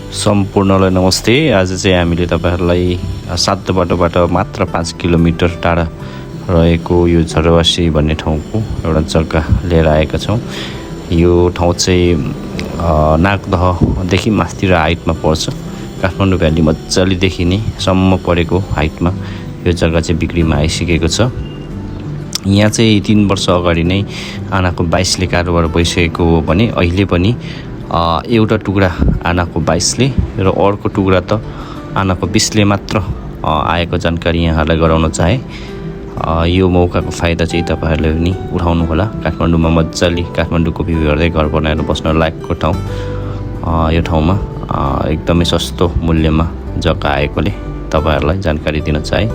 सम्पूर्णलाई नमस्ते। आज चाहिँ हामीले तपाईहरुलाई सातो बाटोबाट मात्र 5 किलोमिटर टाढा रहेको यो झरवासी भन्ने ठाउँको एउटा जग्गा लिएर आएका छौं। यो ठाउँ चाहिँ नागदहदेखि मास्तिर हाइटमा पर्छ। काठमाडौँ भ्याली मज्जाले देखिने सम्म परेको हाइटमा यो जग्गा चाहिँ बिक्रीमा आइसकेको छ। यहाँ चाहिँ 3 वर्ष अगाडि नै आनाको 22 ले कारोबार भइसकेको हो भने अहिले पनि एउटा टुक्रा आनाको 22 ले र अर्को टुक्रा त आनाको 20 ले मात्र आएको जानकारी यहाँलाई गराउन चाहे। यो मौकाको फाइदा चाहिँ तपाईहरुले पनि उठाउनु होला। काठमाडौँमा मज्जाले काठमाडौँको भ्यू हेर्दै घर बनाएर बस्न लायकको ठाउँ। यो ठाउँमा एकदमै सस्तो मूल्यमा जग्गा आएकोले तपाईहरुलाई जानकारी दिन चाहे।